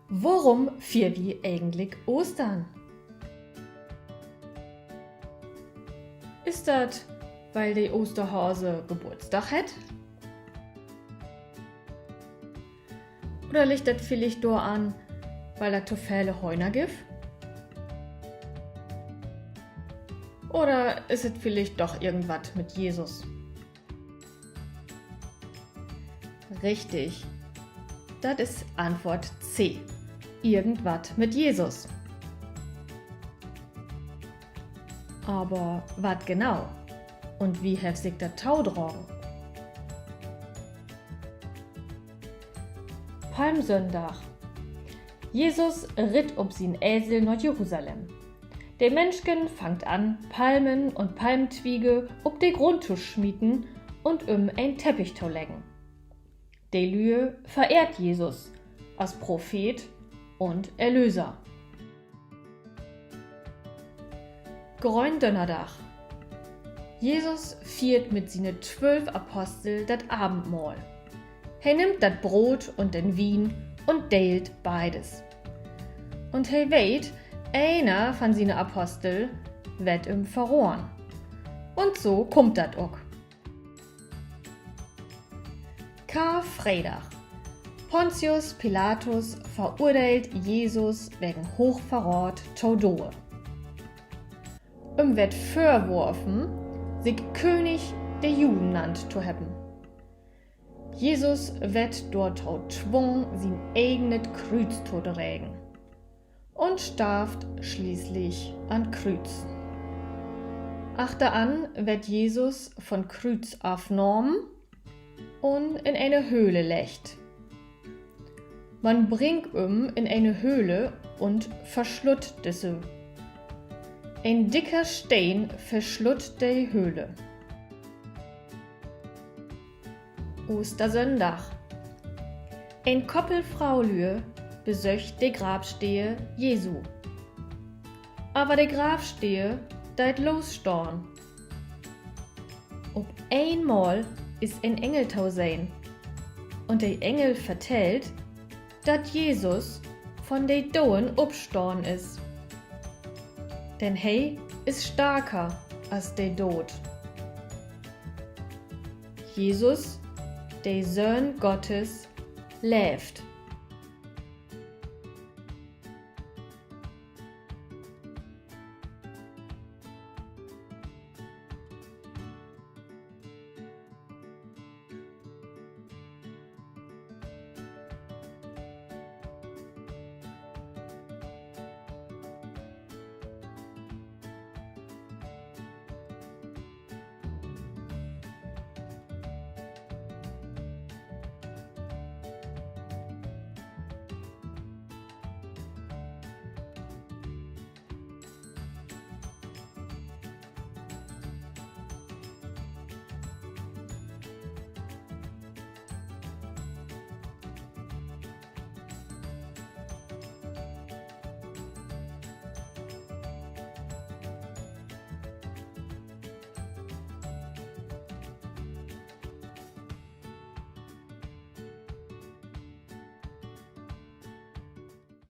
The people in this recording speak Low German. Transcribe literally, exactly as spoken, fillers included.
Worüm fiert wi egentlich Oostern? Is dat, wiel de Oosterhase Geburtsdag hett? Oder liggt dat villicht doran, wiel dat to vele Höhner gifft? Oder is dat villicht doch irgendwat mit Jesus? Richtig. Dat is Antwoort C. Irgendwat mit Jesus. Aver wat genau? Un wo hett sik dat todragen? Palmsünndag. Jesus ritt op sien Esel na Jerusalem. De Minschen fangt an, Palmen un Palmtwiege op de Grund to smieten un üm en Teppich to leggen. De Lüe verehrt Jesus as Prophet un Erlöser. Gröndönnerdag. Jesus fiert mit siene twölf Apostel dat Avendmahl. He nimmt dat Broot un den Wien un deelt beides. Un he weet, een von siene Apostel ward em verraden. Un so kummt dat ok. Karfredag. Pontius Pilatus verurdeelt Jesus wegen Hochverrat to Dood. Em ward vörworfen, sik König de Juden nannt to hebben. Jesus ward dorto twungen, sien egenet Krüüz to dregen, un starvt schließlich an Krüüz. Achteran ward Jesus von Krüüz afnahmen un in ene Höhle leggt. Man bringt em in ene Höhle un verslutt disse. En dicker Steen verslutt de Höhle. Oostersünndag. En Koppel Froolüe besöcht de Graffstee Jesu. Aver de Graffstee deit los stahn. Op eenmal is en Engel to sehn, un de Engel vertellt, dat Jesus von de Doden opstahn is. Denn he is starker as de Dood. Jesus, de Söhn Gottes, leevt.